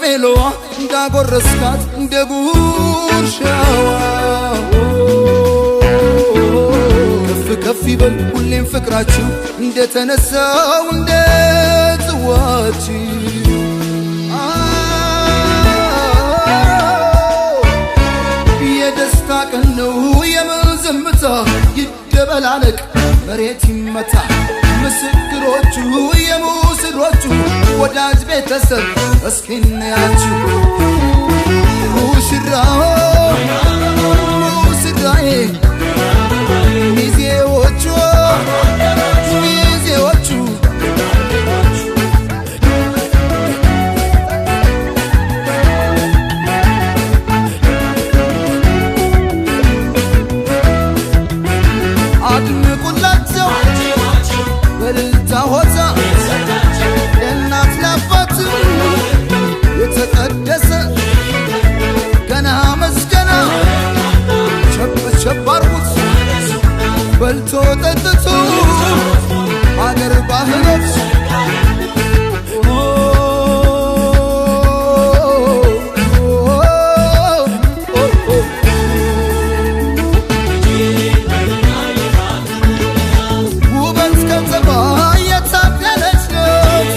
ቤሎዋ እንዳጎረስካት እንደ ጉርሻዋ ከፍ ከፍ ይበል ሁሌም ፍቅራችሁ እንደተነሳው እንደ ጽዋችሁ። የደስታ ቀን ነው የምን ዝምታ፣ ይደበላለቅ መሬት ይመታ። ምስክሮቹ የሙስሮቹ ወዳጅ ቤተሰብ እስኪ እንያችሁ። ሙሽራው ሙሽራዬ ሚዜዎቹ ሚዜዎቹ። አድምቁላቸው በእልልታ ሆታ ለእናት ለአባት የተቀደሰ ገና መስገና ቸብ ቸብ አርጉት በልቶ ጠጥቶ አገር ባህሎች። ውበት ከተማ የታደለች ናት፣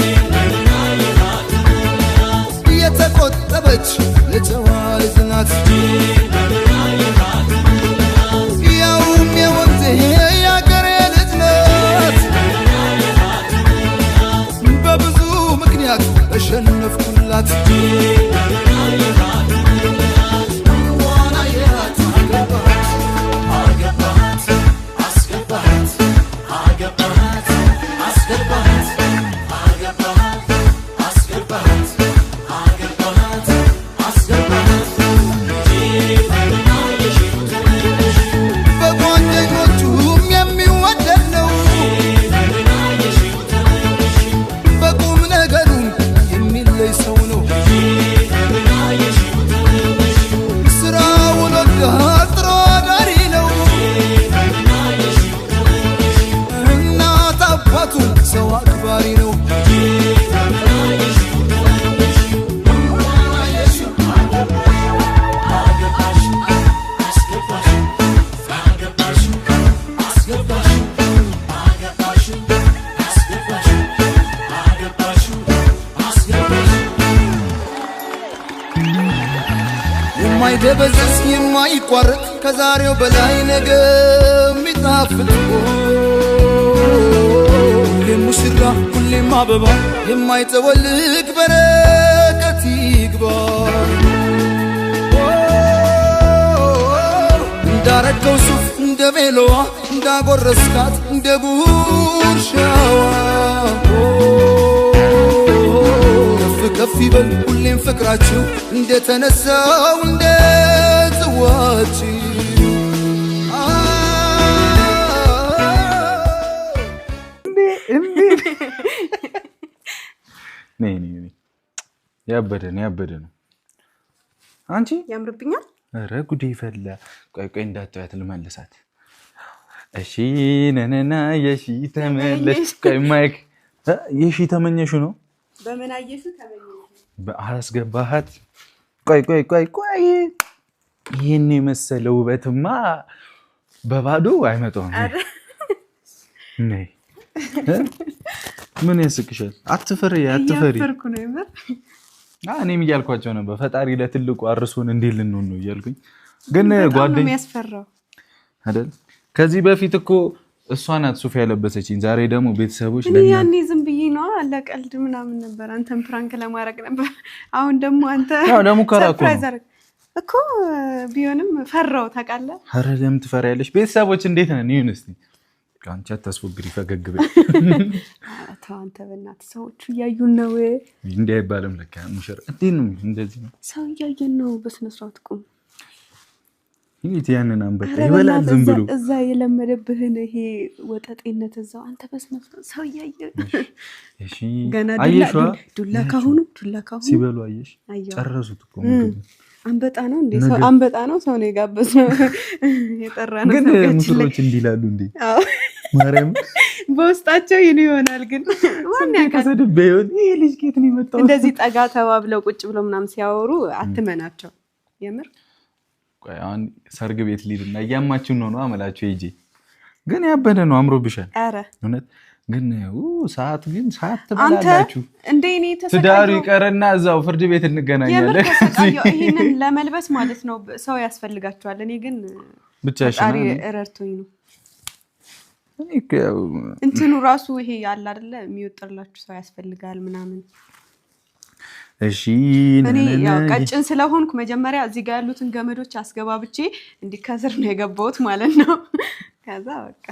የተቆጠበች የጨዋ ልጅ ናት። ያውም የወንዜ የአገሬ ልጅ ናት። በብዙ ምክንያት ተሸነፍኩላት። እንኳን አየሃት አገባት አገባት አስገባት አገባት አስገባት አገባት አስገባት አገባት አስገባት። በጓደኞቹም የሚወደድ ነው፣ በቁም ነገሩም የሚለይ ሰው ነው። ስራውን ወዳድ ጥሮ አዳሪ ነው። እናት አባቱን ሰው አክባሪ ነው። የማይደበዝዝ የማይቋረጥ ከዛሬው በላይ ነገ የሚጣፍጥ ሁሌም ሙሽራ ሁሌም አበባ የማይጠወልቅ በረከት ይግባ። እንዳረገው ሱፍ እንደ ቤሎዋ እንዳጎረስካት እንደ ጉርሻዋ ከፍ ከፍ ይበል ሁሌም ፍቅራችሁ እንደተነሳው እንደ ጽዋችሁ። ነይ ነይ ነይ። ያበደ ነው ያበደ ነው። አንቺ ያምርብኛል። ኧረ ጉዴ ፈላ። ቆይ ቆይ እንዳትያት ልመልሳት። እሺ ነነና የሺ ተመለሽ። ቆይ mic የሺ ተመኘሹ ነው። በምን አየሹ ተመኘ። አስገባሃት። ቆይ ቆይ ቆይ ቆይ ይህን የመሰለ ውበትማ በባዶ አይመጣም። ነይ። ምን ያስቅሻል? አትፈሪ አትፈሪ። እያፈርኩ ነው የምር። እኔም እያልኳቸው ነበር ፈጣሪ ለትልቁ አርሶን እንዴት ልንሆን ነው እያልኩኝ፣ ግን በጣም ነው ጓደኛ የሚያስፈራው። አይደል? ከዚህ በፊት እኮ እሷ ናት ሱፍ ያለበሰችኝ። ዛሬ ደግሞ ቤተሰቦች እኔ ለእናንተ ያኔ ዝም ብዬ ነው ለቀልድ ምናምን ነበር፣ አንተን prank ለማድረግ ነበር። አሁን ደግሞ አንተ ያው ለሙከራ እኮ ነው። surprise አደረግ እኮ ቢሆንም ፈራው ታውቃለህ። ኧረ ለምን ትፈሪያለሽ? ቤተሰቦች እንዴት ነን? ይሁን እስኪ አንቺ አታስፎግሪ፣ ፈገግ በይ። ተው አንተ በእናትህ ሰዎቹ እያዩን ነው። እንዲህ አይባልም ለካ ሙሽራ እንዴት ነው? እንደዚህ ነው። ሰው እያየን ነው። በስነ ስርዓት ቁም። እንዴት ያንን አንበጣ ኧረ ይበላል በእናትህ ዝም ብሎ። እዛ የለመደብህን ይሄ ወጠጤነት እዛው አንተ በስነ ስርዓት ሰው እያየን እሺ ገና ዱላ አየሽዋ? ዱላ ካሁኑ ዱላ ካሁኑ ሲበሉ አየሽ? አየሁ። ጨረሱት እኮ ምግቡን። አንበጣ ነው እንዴ? ሰው አንበጣ ነው ሰው ነው የጋበዝነው የጠራ ነው። ግን ሰርጋችን ላይ። ሙሽሮች እንዲህ ይላሉ እንዴ? አዎ። ማርያም በውስጣቸው ይሉ ይሆናል፣ ግን ማን ያውቃል? ተሰድቤ ይሆን ይሄ ልጅ ከየት ነው የመጣው? እንደዚህ ጠጋ ተባብለው ቁጭ ብለው ምናምን ሲያወሩ አትመናቸው። የምር ቆይ አሁን ሰርግ ቤት ልሂድና እያማችሁ ነው ነው አመላችሁ ሂጂ። ግን ያበደ ነው አምሮብሻል። ኧረ እውነት ግን ሰዓት ግን ሰዓት አንተ ትበላላችሁ። እንደ እኔ ትዳሩ ተሰቃየሁ፣ ይቀርና እዛው ፍርድ ቤት የምር እንገናኛለን። ተሰቃየሁ። ይሄንን ለመልበስ ማለት ነው ሰው ያስፈልጋቸዋል። እኔ ግን ብቻሽን ፈጣሪ ረድቶኝ ነው። እኔ እኮ ያው እንትኑ ራሱ ይሄ አለ አይደለ የሚወጥርላችሁ ሰው ያስፈልጋል ምናምን። እሺ እኔ ያው ቀጭን ስለሆንኩ መጀመሪያ እዚህ ጋር ያሉትን ገመዶች አስገባብቼ እንዲህ ከስር ነው የገባሁት ማለት ነው። ከዛ በቃ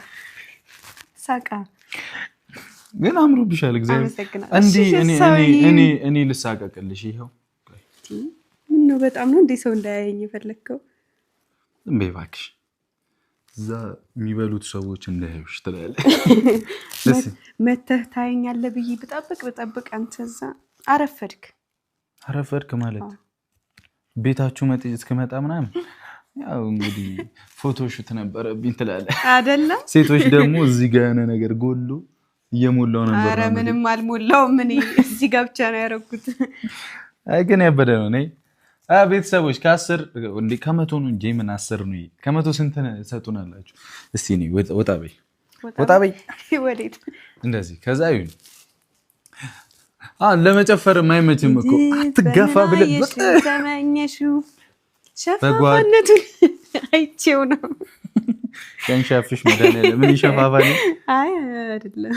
ሳቃ። ግን አምሮብሻል። እግዚአብሔር አመሰግናለሁ። እንዲህ እሺ፣ እኔ ሰው እኔ እኔ እኔ ልሳቀቅልሽ። ይኸው ምን ነው በጣም ነው እንዴ ሰው እንዳያየኝ የፈለግከው? ዝም በይ እባክሽ። እዛ የሚበሉት ሰዎች እንዳያዩሽ ትላለህ። ደስ መተህ ታየኛለህ ብዬ ብጠብቅ ብጠብቅ አንተ እዛ አረፈድክ። አረፈድክ ማለት ቤታችሁ መጥ እስክመጣ ምናምን ያው እንግዲህ photoshoot ነበረብኝ ትላለህ። አይደለም? ሴቶች ደግሞ እዚህ ጋር የሆነ ነገር ጎሎ እየሞላው ነበር። ኧረ ምንም አልሞላውም። እኔ እዚህ ጋር ብቻ ነው ያደረኩት። አይ ግን ያበደ ነው። እኔ ቤተሰቦች ከ10 እንዴ ከ100 ነው እንጂ ምን 10 ነው? ከ100 ስንት ሰጡናላችሁ? እስቲ እኔ ወጣ በይ ወጣ በይ ወዴት? እንደዚህ ከዛ ይሁን ለመጨፈር የማይመችም እኮ አትገፋ ብለህ ተመኘሽው ሸፋፋነቱን አይቼው ነው። ያንሻፍሽ መድኃኒዓለም ምን ይሸፋፋል? አይ አይደለም፣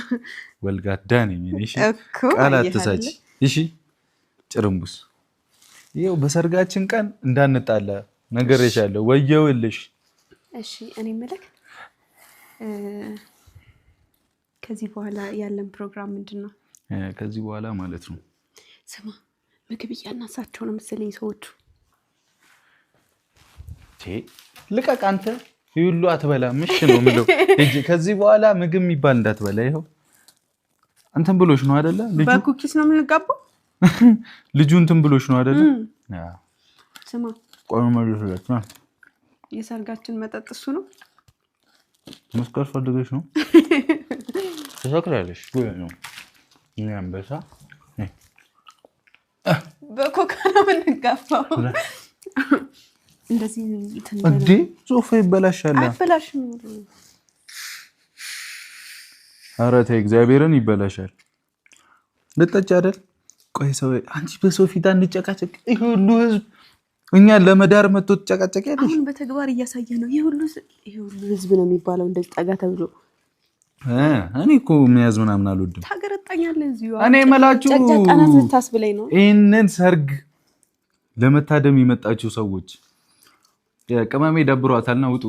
ወልጋዳ ነኝ እኔ። እሺ እኮ ቃል አየህ አትሳች። አይደለ? እሺ ጭርንቡስ ይኸው በሰርጋችን ቀን እንዳንጣላ ነግሬሻለሁ። ወየውልሽ። እሺ እኔ የምልህ ከዚህ በኋላ ያለን ፕሮግራም ምንድን ነው? ከዚህ በኋላ ማለት ነው። ስማ ምግብ እያናሳቸው ነው መሰለኝ ሰዎቹ። ልቀቅ አንተ ይሁሉ አትበላም። እሺ ነው የምለው። ሂጂ ከዚህ በኋላ ምግብ የሚባል እንዳትበላ። ይኸው እንትን ብሎሽ ነው አይደለ? ልጁ በኩኪስ ነው የምንጋባው። ልጁ እንትን ብሎሽ ነው አይደለ? ስማ ቆይ መልስለት። የሰርጋችን መጠጥ እሱ ነው። መስቀል ፈልገሽ ነው? ትሰክሪያለሽ። እኔ አንበሳ በኮካ ነው የምንጋባው። እንደዚህ እንትን እንዴ ሶፋ ይበላሻል። አይበላሽም። ኧረ ተይ እግዚአብሔርን ይበላሻል። ልጠጪ አይደል? ቆይ ሰው አንቺ በሰው ፊት አንጨቃጨቅ። ይሄ ሁሉ ህዝብ እኛ ለመዳር መጥቶ ትጨቃጨቂያለሽ? አሁን በተግባር እያሳየ ነው። ይሄ ሁሉ ህዝብ ነው የሚባለው እንደዚህ ጠጋ ተብሎ። እኔ እኮ መያዝ ምናምን አልወድም። ታገረጣኛለህ እዚሁ። እኔ የምላችሁ ጨቅጫቃ ናት ልታስብለኝ ነው። ይህንን ሰርግ ለመታደም የመጣችሁ ሰዎች ቅመሜ ደብሯታልና ውጡ።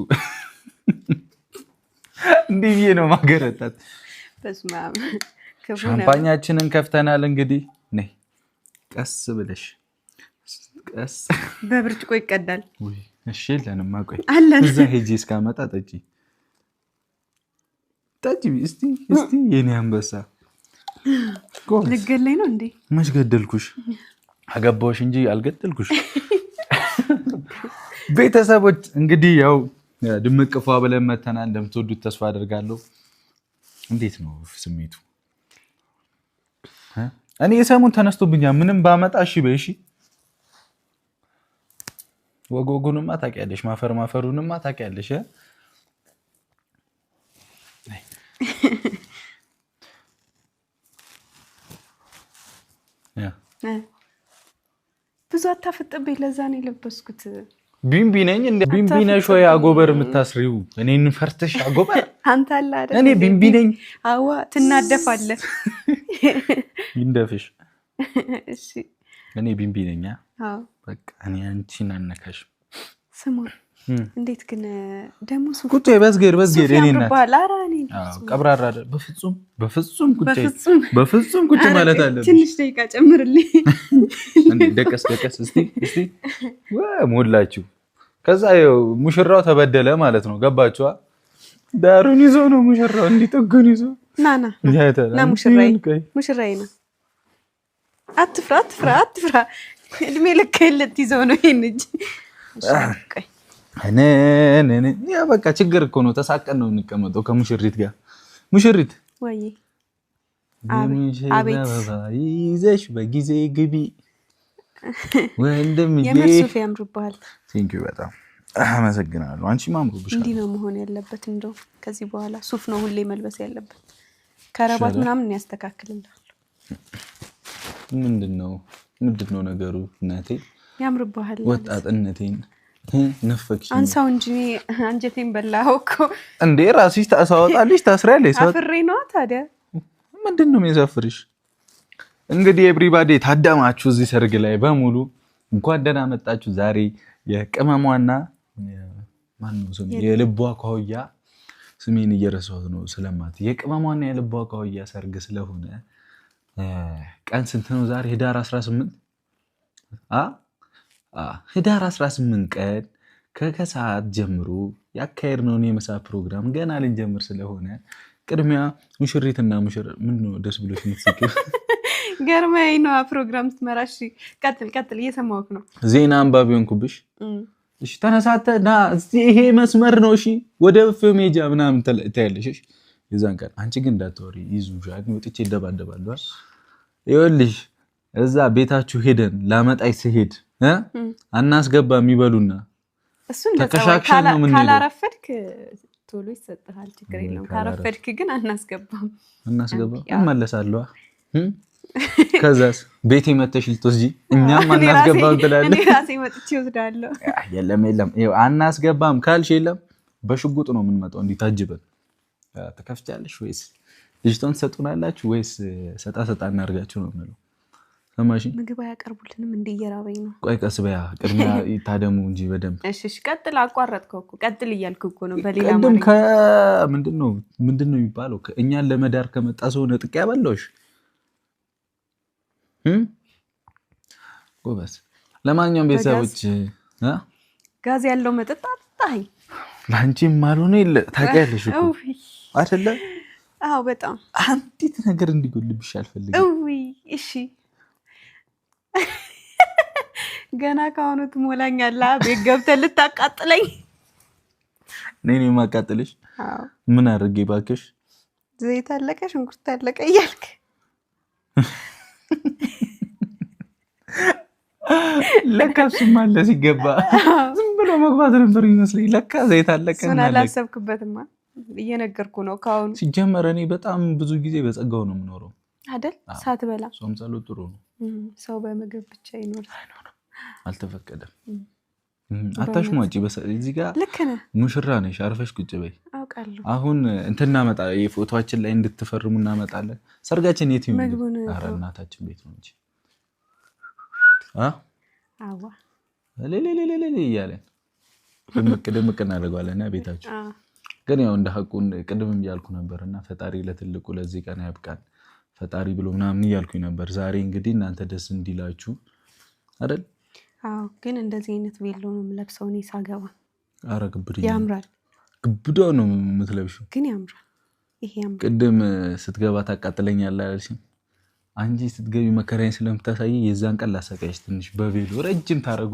እንዲህ ብዬ ነው ማገረጣት። በስመ አብ ክፉ ነው። ሻምፓኛችንን ከፍተናል። እንግዲህ ነይ ቀስ ብለሽ ቀስ። በብርጭቆ ይቀዳል። ውይ እሺ የለንማ። ቆይ አለን። እዛ ሄጄ እስካመጣ ጠጪ ጠጪ። እስቲ እስቲ የኔ አንበሳ ጎበዝ። ልገለኝ ነው እንዴ? መች ገደልኩሽ? አገባሁሽ እንጂ አልገደልኩሽ። ቤተሰቦች እንግዲህ ያው ድምቅ ፏ ብለን መተና እንደምትወዱት ተስፋ አደርጋለሁ። እንዴት ነው ስሜቱ? እኔ የሰሙን ተነስቶብኛል። ምንም ባመጣ እሺ በይ እሺ። ወጎጉንማ ታውቂያለሽ፣ ማፈር ማፈሩንማ ታውቂያለሽ። ብዙ አታፍጥብኝ። ለዛ ነው የለበስኩት። ቢምቢ ነኝ እንደ ቢምቢ ነሽ ወይ አጎበር የምታስሪው? እኔን ፈርተሽ አጎበር? አንተ አለ አይደል? እኔ ቢምቢ ነኝ። አዋ ትናደፋለህ። ይንደፍሽ። እሺ እኔ ቢምቢ ነኝ። አዎ በቃ እኔ አንቺን አነካሽም። ስማ፣ እንዴት ግን ደግሞ ሱፍ ቁጭ በዝጌር በዝጌር የእኔ እናት ያምርብሃል። ኧረ እኔ ቀብራራ አይደል? በፍጹም በፍጹም ቁጭ በፍጹም በፍጹም ቁጭ ማለት አለብሽ። ትንሽ ደቂቃ ጨምርልኝ። እንዴ ደቀስ ደቀስ እስቲ እስቲ ሞላችሁ። ከዛ ይኸው ሙሽራው ተበደለ ማለት ነው። ገባችኋ? ዳሩን ይዞ ነው ሙሽራው እንዲህ ጥጉን ይዞ ና ና ና ሙሽራዬ ሙሽራዬ ና። አትፍራ አትፍራ አትፍራ። እድሜ ልክ ልትይዘው ነው ይሄን እጅ። ያ በቃ ችግር እኮ ነው። ተሳቀን ነው የምንቀመጠው ከሙሽሪት ጋር። ሙሽሪት ወይ የሙሽራ አበባ ይዘሽ በጊዜ ግቢ ወንድምዬ። የምር ሱፍ ያምርብሃል። Thank you በጣም አመሰግናለሁ። አንቺም አምሮብሻል። እንዲህ ነው መሆን ያለበት። እንደው ከዚህ በኋላ ሱፍ ነው ሁሌ መልበስ ያለበት። ከረባት ምናምን ያስተካክልልሃል። ምንድን ነው ነገሩ? እናቴ ያምርብሃል። ወጣትነቴን ነፈቅሽ። አንሳው እንጂ አንጀቴን በላኸው እኮ። እንዴ ራስሽ ታሳወጣልሽ ታስሪያለሽ። አፍሬ ነዋ ታዲያ። ምንድን ነው የሚያሳፍርሽ? እንግዲህ everybody ታዳማችሁ እዚህ ሰርግ ላይ በሙሉ እንኳን ደህና መጣችሁ። ዛሬ የቅመሟና ማነው ስሙ የልቧ ካውያ፣ ስሜን እየረሳሁት ነው ስለማት፣ የቅመሟና የልቧ ካውያ ሰርግ ስለሆነ ቀን ስንት ነው ዛሬ? ህዳር 18 አ አ ህዳር 18 ቀን ከከሰዓት ጀምሮ ያካሄድነውን የምሳ ፕሮግራም ገና ልንጀምር ስለሆነ ቅድሚያ ሙሽሪትና ሙሽራ፣ ምንድን ነው ደስ ብሎሽ የምትስቂው? ገርመኝ ነዋ ፕሮግራም ስትመራ። እሺ ቀጥል ቀጥል፣ እየሰማሁህ ነው። ዜና አንባቢ ሆንኩብሽ። እሺ ተነሳተ ና እዚህ ይሄ መስመር ነው። እሺ ወደ ሜጃ ምናምን ታያለሽ። እሺ የዛን ቀን አንቺ ግን እንዳታወሪ ይዙሻል። ወጥቼ ይደባደባሉ። ይኸውልሽ እዛ ቤታችሁ ሄደን ላመጣይ ስሄድ አናስገባ የሚበሉና እሱን ተከሻክሸን ነው የምንሄደው። ካላረፈድክ ቶሎ ይሰጥሃል፣ ችግር የለውም። ካረፈድክ ግን አናስገባም። አናስገባም፣ እመለሳለሁ። ከዛስ ቤቴ መተሽ ልትወስጂ እኛም አናስገባም ትላለህ። እኔ ራሴ መጥቼ እወስዳለሁ። የለም የለም፣ ይኸው አናስገባም ካልሽ የለም በሽጉጥ ነው የምንመጣው። እንዲህ ታጅበን ትከፍቻለሽ ወይስ ልጅቷን ትሰጡናላችሁ ወይስ ሰጣ ሰጣ እናደርጋችሁ ነው የምንለው። ሰማሽ? ምግብ አያቀርቡልንም እንደ እየራበኝ ነው። ቆይ ቀስ በያ፣ ቅድሚያ ይታደሙ እንጂ በደንብ። እሺ እሺ፣ ቀጥል። አቋረጥከው እኮ፣ ቀጥል እያልኩ እኮ ነው። በሌላ ቅድም ከምንድን ነው ምንድን ነው የሚባለው እኛን ለመዳር ከመጣ ሰው ነጥቄ ያበላሁሽ ጎበዝ። ለማንኛውም ቤተሰቦች ጋዝ ያለው መጠጥ አጠጣኸኝ። ለአንቺም አልሆነ የለ ታውቂያለሽ እኮ አይደለ? አዎ በጣም። አንዲት ነገር እንዲጎልብሽ አልፈልግም። እውይ እሺ፣ ገና ከአሁኑ ትሞላኛለህ። ቤት ገብተህ ልታቃጥለኝ። እኔ ነኝ የማቃጥልሽ? ምን አድርጌ እባክሽ? ዘይት አለቀ፣ ሽንኩርት አለቀ እያልክ። ለካ እሱም አለ ሲገባ፣ ዝም ብሎ መግባት ነበር ይመስለኝ። ለካ ዘይት አለቀ። እሱን አላሰብክበትማ። እየነገርኩ ነው ከአሁኑ። ሲጀመር እኔ በጣም ብዙ ጊዜ በጸጋው ነው የምኖረው። አይደል? ሳትበላ። ጾም ጸሎት ጥሩ ነው። ሰው በምግብ ብቻ ይኖራል? አልተፈቀደም። አታሽሟጪ። እዚህ ጋር ልክ ነህ። ሙሽራ ነሽ፣ አርፈሽ ቁጭ በይ። አውቃለሁ። አሁን እንትን እናመጣ የፎቶችን ላይ እንድትፈርሙ እናመጣለን። ሰርጋችን የት ይሁን? ምግቡን ኧረ እናታችን ቤት ነው እንጂ አዋ ሌሌሌሌ እያለን ድምቅ ድምቅ እናደርገዋለን። ቤታችሁ ግን ያው እንደ ሀቁ ቅድምም እያልኩ ነበር እና ፈጣሪ ለትልቁ ለዚህ ቀን ያብቃን ፈጣሪ ብሎ ምናምን እያልኩኝ ነበር። ዛሬ እንግዲህ እናንተ ደስ እንዲላችሁ አይደል? አዎ፣ ግን እንደዚህ አይነት ቬሎ ነው የምለብሰው እኔ ሳገባ። ኧረ ግብድ ያምራል። ግብዳ ነው የምትለብሺው። ግን ያምራል። ይሄ ያምራል። ቅድም ስትገባ ታቃጥለኛለህ አላልሽም? አንቺ ስትገቢ መከራዬን ስለምታሳይ የዛን ቀን ላሰቃይሽ ትንሽ በቬሎ ረጅም ታደርጉ።